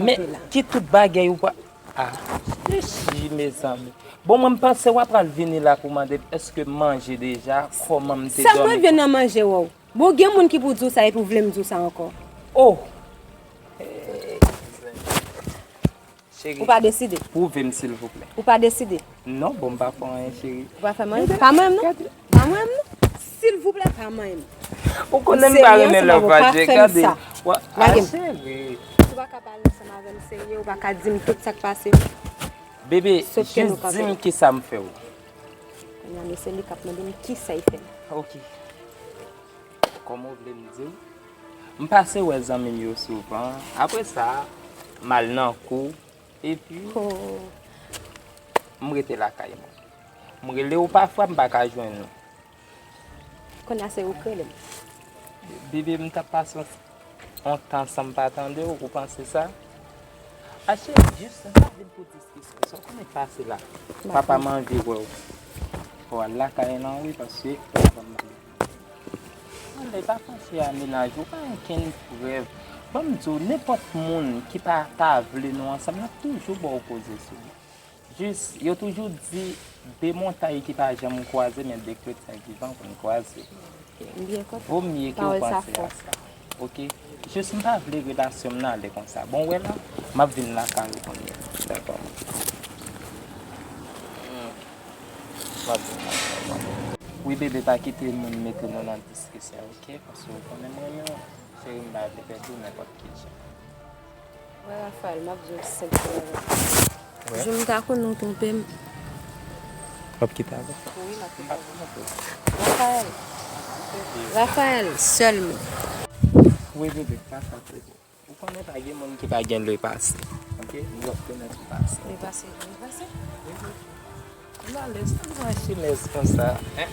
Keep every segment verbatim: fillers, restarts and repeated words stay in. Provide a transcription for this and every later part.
Men, ki tout bagay ou pa. Ah, chichi, mezanmi. Bon, mwen, m panse w ap pral vini la pou mande m èske m manje deja, kòman m te dòmi. Sa mwen vin nan manje wè w. Bon, gen moun ki pou di w sa epi w vle m di w sa ankò. Oh! Cheri, ou pa deside? Pwouve m, silvouplè. Ou pa deside? Non, bon, m pa fè anyen, cheri. Ou pa fè m anyen? Pa manyen m, non. Pa manyen m, non. Silvouplè, pa manyen m. Ou konnen m pa renmen lè w pa fè m sa. Lage m. Cheri. Si w pa ka pale ansanm avè m serye, ou pa ka di m tout sa k pase. Bebe, jis di m kisa m fè w. Kounye a, men se li k ap mande m kisa l fè m. Ok. Kòman w vle m di w? M pase wè zanmi m yo souvan. Apre sa, m al nan kou. Epi, m rete lakay mwen. M rele w pafwa, m pa ka jwenn ou. Kounye a se ou k rele m. Bebe, m t ap pase yon, yon tan san m pa tande w, ou panse sa? A cheri, jis sa vin pou diskisyon. Sa w konnen k pase la. Papa m anvi wè w. Fò w al lakay lan wi, paske papa m Ann, e pa fache a, menaj ou pa gen okenn prèv. Ban m di w, nenpòt moun ki pa ta vle nou ansanm, y ap toujou ba w koze sou li. Jis, yo toujou di, de montay ki pa janm kwaze, men de kretyen vivan konn kwaze. Vomye ke w panse a sa. Ok? Jis m pa vle relasyon m nan ale konsa. Bon, w wè la, m ap vin lakay ou kounye a. Dakò. M ap vin lakay ou. Wi, bebe, pa kite moun mete nou nan diskisyon, ok? Paske w konnen m renmen w. Cheri, m pa vle pèdi w nenpòt ki jan. Wè, Raphaël, m ap di w senp bagay. Jou m ta konnen w twonpe m. W ap kite avè m? Wi, m ap kite avè m. Raphaël. Raphaël, sèlman. Wi, bebe, pa sa, bebe. Ou konnen pa gen moun ki pa gen le pase. Ok? Nou ap konnen le pase. Le pase, le pase. Wi, wi. M alèz, m mache lèz konsa. Hein?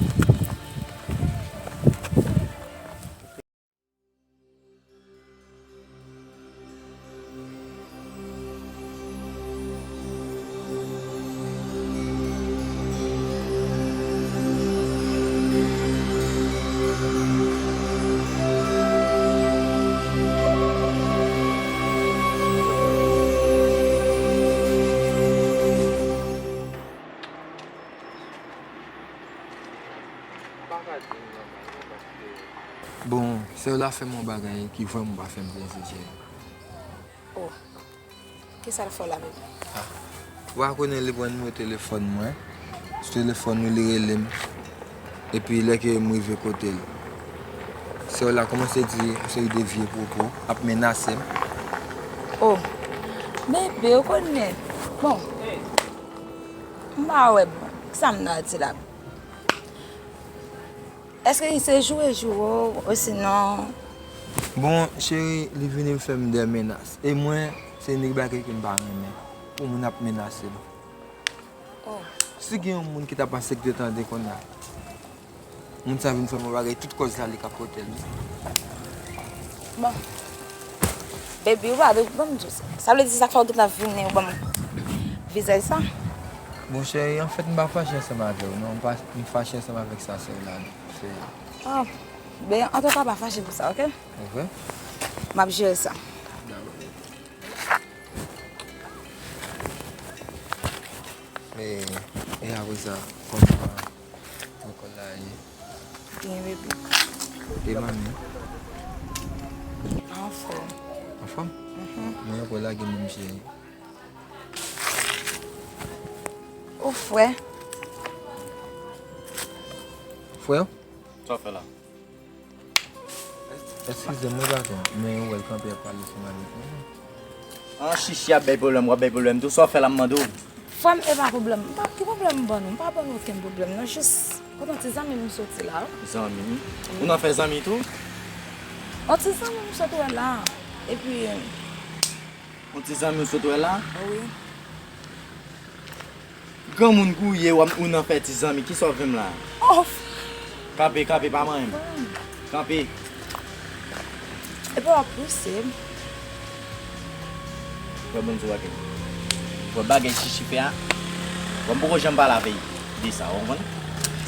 Bon, sè w la fè m yon bagay ki vrèman pa fè m plezi, cheri. Oh. Kisa l fè w la menm? Ah. Ou pa konnen li pran nimewo telefòn mwen. Sou telefòn li, li rele m. Epi lè ke m rive kote l, sè w la kòmanse di yon seri de vye pwopo, ap menase m. Oh. Bebe, ou konnen. Bon. M pa wè bon. Kisa m nan di la? Èske se joure joure w, osinon? Bon, cheri, li vini fè m de menas. E mwen, se nèg bagay ke m pa renmen. Pou moun ap menase m. Oh. Si gen yon moun ki ta panse k te tande kounye a, moun sa vin fè m yon bagay, tout kòz la li k ap pote l wi. Bon. Baby, ou pa dwe ban m di w sa. Sa vle di sa k fè w gentan vini, ou ban m vizaj sa? Bon, cheri, anfèt, m pa fache ansanm avè w, non. M pa, m fache ansanm avèk sa sè w la fè a. Ah, ben, antouka, pa fache pou sa, ok? Ok. M ap jere sa. Dakò. E, e apre sa, kòman lekòl la ye? Byen, bebe. E manmi? Anfòm. Anfòm? Mhm. Mwen ankò lage menm cheri. Ou frè? Frè? Sa w fè la? Eskize m wi, patwon, men ou wè l kanpe ap pale sou mari m. An, chichi ap bay pwoblèm, w ap bay pwoblèm tou. Sa w fè la, m mande w? Frè m, e pa pwoblèm. M pa, ki pwoblèm m ban nou? M pa ban nou okenn pwoblèm, non. Jis, kote yon ti zanmi m soti la, wi. Zanmi? Ou nan fè zanmi tou? Yon ti zanmi m sot wè la. Epi, yon ti zanmi w sot wè la? Wi. Granmoun k ou ye, w ap, ou nan fè ti zanmi, kisa w vle m la? Oh! Kanpe, kanpe, pa manyen m. Kanpe. Epa w ap pouse m. Wè, bon, di w bagay. Wè, bagay chichi fè a. Wè, m poko janm pale avè l de sa, w konprann?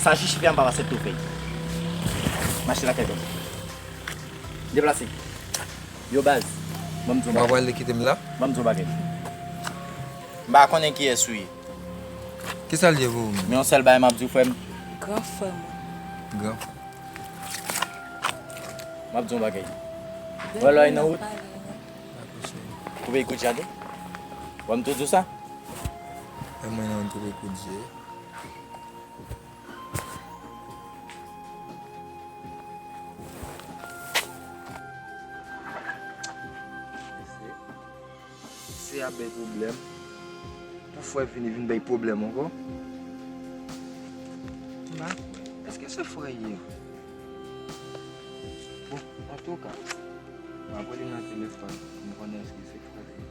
Sa chichi fè a, m p ap aksepte w fè l. Mache lakay, bon. Deplase. Yo, baz. Ban m di w yon bagay. W ap pral kite m la? Ban m di w yon bagay. M pa konnen kiyès ou ye. Kisa l ye pou ou menm? Men yon sèl bagay m ap di w, frè m. Gran frè mwen. Gran frè. M ap di w yon bagay. Wè lè w nan wout. Koupe kout jade. Wè m tou di w sa? E mwen nan koupe kout je. Se ap bay pwoblèm. Pou frè vini vin bay pwoblèm ankò. M pa kwè. Èske se frè l ye vre? Bon, antouka, m ap rele nan telefòn pou m konnen èske se frè l ye.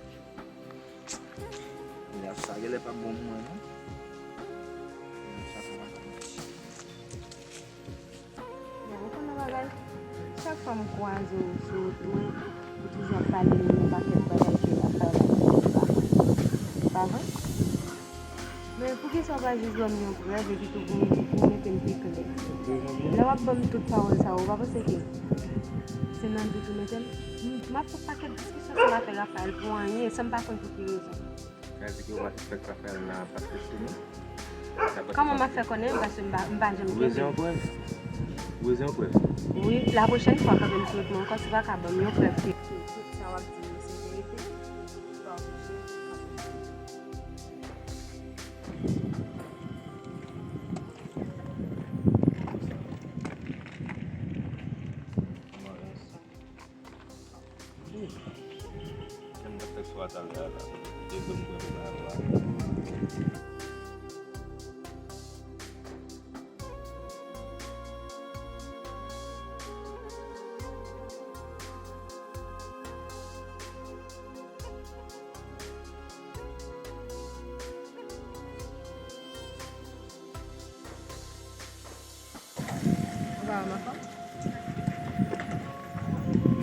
Lè sa genlè p ap bon pou mwen, non. Lè sa pa bon. Men ou konn yon bagay? Chak fwa m kwaze w sou wout mwen, ou toujou ap pale m yon pakèt bagay ke Raphaël ap fè, ou pa kwè? Pa vre? Men poukisa w pa jis ban m yon prèv epi tou pou m, pou w mete m pi klè? Lè w ap ban m tout pawòl sa yo, ou pa panse ke se nan dout ou mete m? M, m ap fè pakèt diskisyon sou afè Raphaël pou anyen, san m pa konn pou ki rezon. Sa vle di ke ou pa sispèk Raphaël nan pase sou nou? Kòman m ap fè konnen? Paske m pa, m pa janm kenbe. Ou bezwen yon prèv? Ou bezwen yon prèv? Wi, lapwochèn fwa kanpe m sou wout mwen ankò, si w pa ka ban m yon prèv ke tout sa w ap di m yo se verite, m pa oblije. Menm nan tèks ou a talè a la, e ke m pran nan la. Ou pa wè m ankò?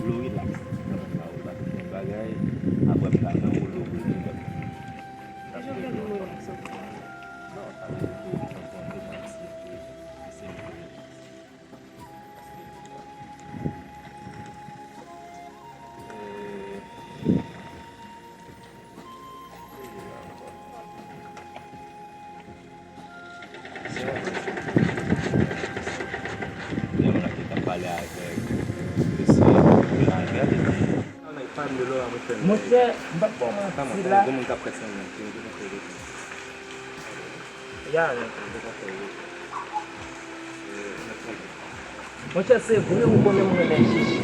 Dlo rilaks. Mwen pa wè w pa fè yon bagay. Apre m ta nan woulo pou li. Kijan w gen dlo rilaks ankò? Non, sa vle di ke li santi yon depans, li, li, li se li rilaks. Yon moun ki t ap pale avèk mesye Ravel epi. Monchè, m p ap ba w manti la. Ya, men. Monchè, se vre, ou konnen m renmen Chichi.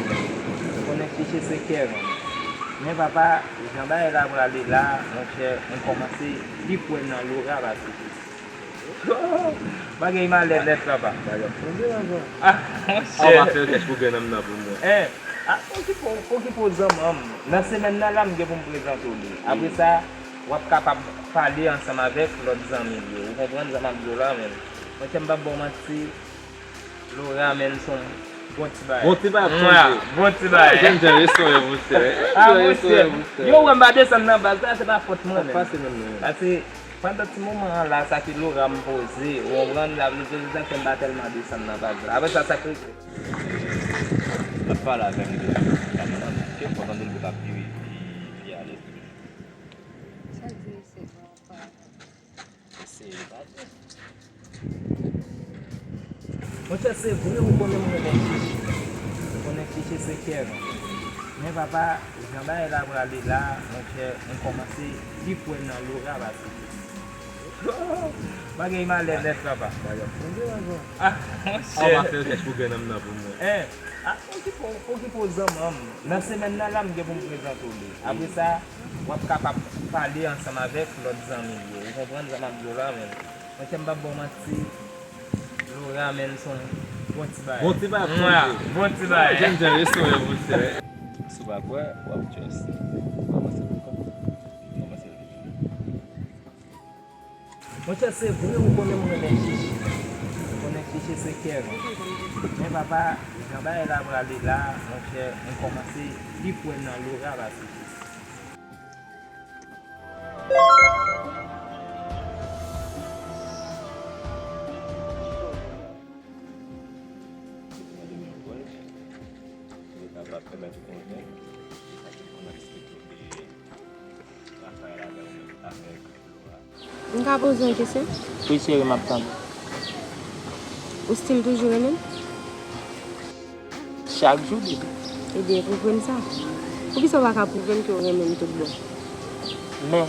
Ou konnen Chichi se kè mwen. Men papa, jan bagay la prale la, monchè, m kòmanse pi kwè nan Laura pase Chichi. Bagay malè nèt, papa. Ah, monchè. Ou pa fè rèch pou grenn nan pou mwen. Eh, ah, okipe w, okipe w zanmi m. Nan semèn nan la, m gen pou m prezante w li. Apre sa, w ap kapab pale ansanm avèk lòt zanmi l yo. Ou konprann sa m ap di w la, men. Monchè, m p ap ba w manti. Laura, menm, se yon bon ti bagay. Bon ti bagay, bon ti bagay. Jènjan restoran, monchè. Ah, monchè. Yo wè m pa desann nan baz la, se pa fòt mwen menm. Paske pandan ti moman an la, sa ke Laura m poze, ou konprann, la vle di sa ke m pa tèlman desann nan baz la. Apre sa, sa k regle. L ap pale avè m de sa, m pa konprann, ke fò tande l pou ta pi, pi, pi alèz toujou. Sa k di se bon, pa. Monchè, se vre, ou konnen m renmen Chichi. Ou konnen Chichi se kè mwen. Men papa, jan bagay la prale la, monchè, m kòmanse pi kwè nan Laura pase Chichi. Bagay malè nèt, papa. Ah, monchè. Ou pa fè rèch pou grenn nan pou mwen. Eh, ah, okipe w, okipe w zanmi m. Nan semèn nan la, m gen pou m prezante w li. Apre sa, w ap kapab pale ansanm avèk lòt zanmi l yo. Ou konprann sa m ap di w la, men. Monchè, m p ap ba w manti. Laura, menm, se yon bon ti bagay. Bon ti bagay, monchè. Bon ti bagay. Jènjan restoran, monchè. Si w pa kwè, w ap trust. Kòmanse pou kont. Kòmanse pou kont. Monchè, se vre, ou konnen m renmen Chichi. Ou konnen Chichi se kè mwen. Men papa, jan bagay la prale la, monchè, m kòmanse pi kwè nan Laura pase Chichi. Mwen te gen yon pwòch, mwen te kapab pèmèt ou konnen, e sa te konn ap esplike. M ka poze yon kesyon? Wi, cheri, m ap tande. Ou still toujou renmen m? Chak jou, baby. Ebyen, pwouve m sa. Poukisa w pa ka pwouve m ke w renmen m tout bon? Men,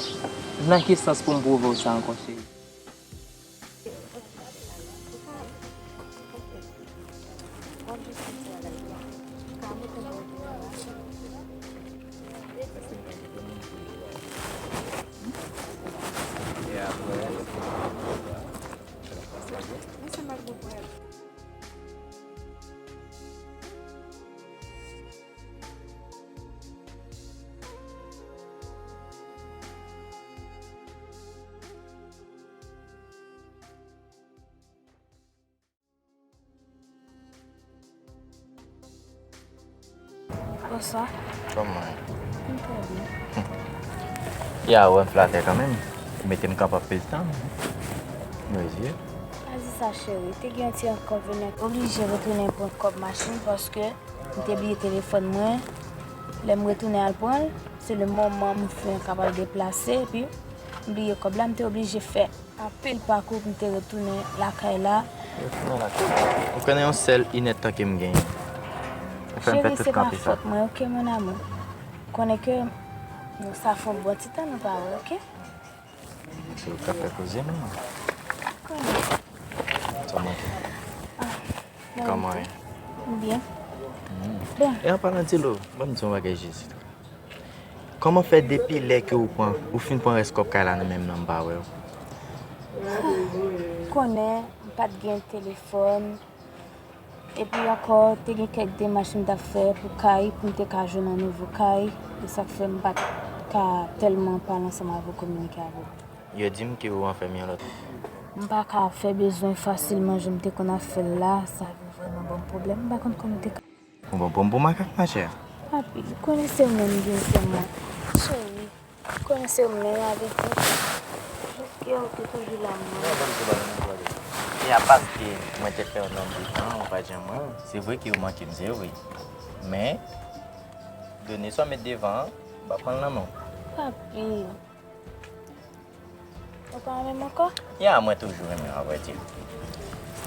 nan ki sans pou m pwouve w sa ankò, cheri? Bonswa. Kòman w ye? M trè byen. Ya, ou wè m flatè kanmenm. Ou mete m kanpe anpil tan. Mezye. Pa di sa, cheri. Te gen yon ti enkonvenyan. Oblije retounen pran kòb machin paske m te bliye telefòn mwen. Lè m retounen al pran l, se le moman m fè kapab deplase, epi m bliye kòb la, m te oblije fè anpil pakou pou m te retounen lakay la. Retounen lakay la. Ou konnen yon sèl inèdtan ke m genyen. Ou fè m fè tout kanpe sa. Cheri, se pa fòt mwen, oke, mon amour. Konnen ke nou sa fè yon bon ti tan nou pa wè, oke? Se ou k ap fè koze, non? Konnen. Sa manke. Ah, kòman w ye? Byen. Hmm. Bon. E an palan de Lo, ban m di yon bagay Jezi. Kòman fè depi lè ke ou pran, ou fin pran rès kòb kay la nan men m nan, m pa wè w? Konnen, m pa t gen telefòn. Epi ankò, te gen kèk demach m t ap fè pou kay, pou m te ka jwenn yon nouvo kay. E sa k fè m pa t ka tèlman pale ansanm avè w, kominike avè w. Yo di m ke ou anfèmen yon lòt. M pa ka fè bezwen fasilman jan m te konn ap fè l la, sa vin vrèman ban m pwoblèm. M pa konn kòman m te ka Ou bon, bon, bon makak, machè. Papi, ou konnen se ou menm m gen sèlman. Cheri, ou konnen se ou menm avèk ou. Jis ke ou te toujou la, mwen. E a paske mwen te fè yon nonb de tan, ou pa janm wè m. Se vre ke ou manke m, se vre. Men, done sa w met devan an, m pa pran l nan men w. Papi. Ou pa renmen m ankò? Ya, mwen toujou renmen w, avrèdi.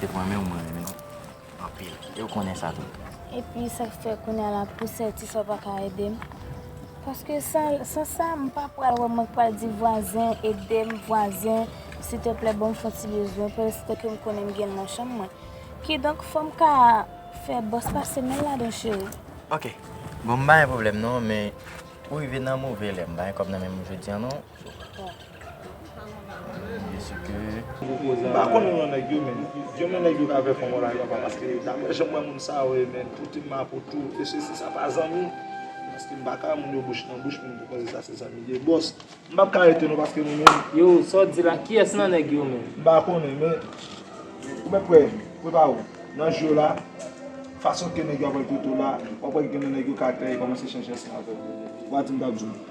Depi mwen menm, mwen renmen w anpil. E ou konnen sa tou. Epi sa k fè kounye a la, pou sèl ti sa w pa ka ede m? Paske san, san sa, m pa pral wè mwen k pral di vwazen, ede m, vwazen, silteplè, ban m fè yon ti bezwen, pandan se tan ke m konnen m gen l nan chanm mwen. Kidonk, fò m ka fè bòs pase men l ladan, cheri. Ok. Bon, m pa gen pwoblèm non, men ou rive nan move lè. M pa gen kòb nan men m jodi a non. M pa konnen non nèg yo, men. Di m non nèg yo ka fè fanm la, papa, paske daprè jan m wè moun sa yo ye, men, tou ti mapotou, e se, se sa pa zanmi. Paske m pa ka moun yo bouch nan bouch, moun pou panse sa se zanmi li ye. Bòs, m p ap ka rete non, paske nou menm. Yo, sa w di la, kiyès nan nèg yo menm? M pa konnen, men ou mèt prè, prepare w. Nan jou yo la, fason ke nèg yo ap wè l kote w la, w ap wè gen nan nèg yo karaktè yo kòmanse chanje ansanm avè w. W a di m t ap di w.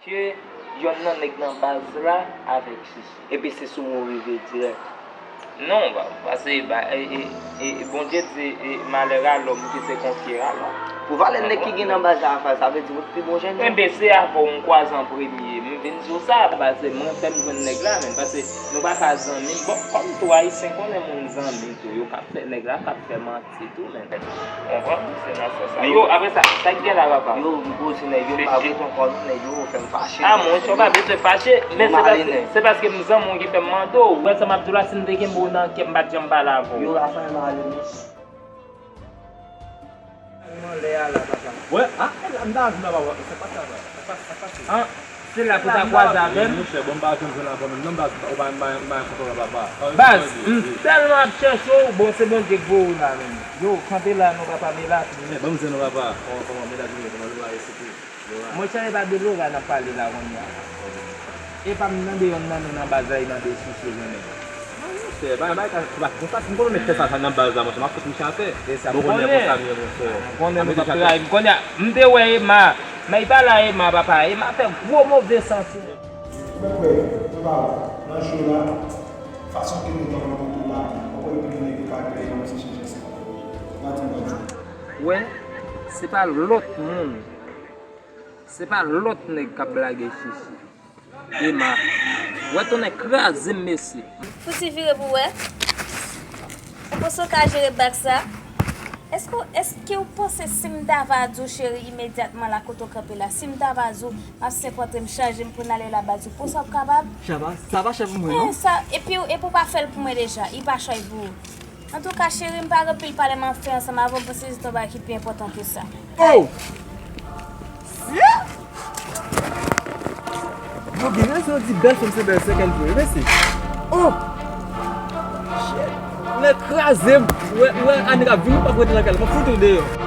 Ke yonn nan nèg nan baz la avèk Chichi. Epi se sou mwen w rive dirèk. Non, pa, pase ba, e, e, e, Bondye di, e, malheur à l'homme qui se confie à l'homme. Pou valè nèg ki gen nan baz la, sa vle di ou pi bon jèn. Enben, se avè w m kwaze an premye. M vin di w sa, pase mwen fè m jwenn nèg la, men pase nou pa ka zanmi. Bon, kòm tou Ayisyen konnen moun zanmi tou, yo k ap fè nèg la, k ap fè manti. Se tou, men. Konprann? Se nan sans sa. Yo, apre sa, sa k gen la, papa? Yo, m koze nèg yo, m pa vle ton kò non, nèg yo fè m fache. A, monchè, w pa bezwen fache, men se paske, se paske m zanmi w ki fè m mande w. Ou wè sa m ap di w la, si m te kenbe w nan kè, m pa t janm pale avè w. Yo, Rafael, m ale, men. Wè, a, la, m ta vin la, papa, sa pa travay. Sa pa, sa pa. Se la pou ta kwaze avè m. Monchè, bon, m pa janm jwenn avè w menm non, baz, ou pa, m pa, m pa gen kontwòl la, papa. Baz, m tèlman ap chèche w, bon, se Bondye k voye w la menm. Yo, kanpe la non, papa, Melatin. Ban m zen non, papa. Kòman, kòman, Melatin, kòman, nou a resite? Monchè, e pa de Laura n ap pale la kounye a. E pa m nan de yonn nan nou nan baz la, e nan de Chichi, jwenn nèg. Monchè, bay, bay, sa, se pa konsa, si m konnen nèg fè sa, sa nan baz la, monchè, m ap fout Michel atè. E sa m konnen konsa m ye, monchè. M konnen nou p ap trayi m. Kounye a, m te wè Emma, men li pa la, Emma, papa. Emma fè gwo move santi. Ou mèt prè, prepare w. Nan jou la, fason ke nou gen yon moto la, ou konn gen nèg yo ka gen yon ti chèche sa. Mwen di nou. Wè, se pa lòt moun. Se pa lòt nèg k ap blage Chichi. Ema. Wè tonnè kraze m mesye. Fouti vire pou wè. Ou panse w ka jere bag sa? Èske, èske w panse si m ta va di w cheri imedyatman la kote w kanpe la, si m ta va di w m ap senpòtre m chanje m pou n ale la baz ou, panse w ap kapab? Chava, sa pa chè pou mwen non. Sa, epi, epi w pa fè l pou mwen deja, li pa chay pou ou. Antouka cheri, m pa gen pil pale m ap fè ansanm avè w, m panse se yon bagay ki pi enpòtan ke sa. Oh! Yo gen rezon yo di bèl fanm se bèl sè kè l vre, mesye. Oh! Shit! Nèg kraze m. Wè, wè, a nèg ap vini, ou p ap rete nan kay la. M ap fout ou deyò.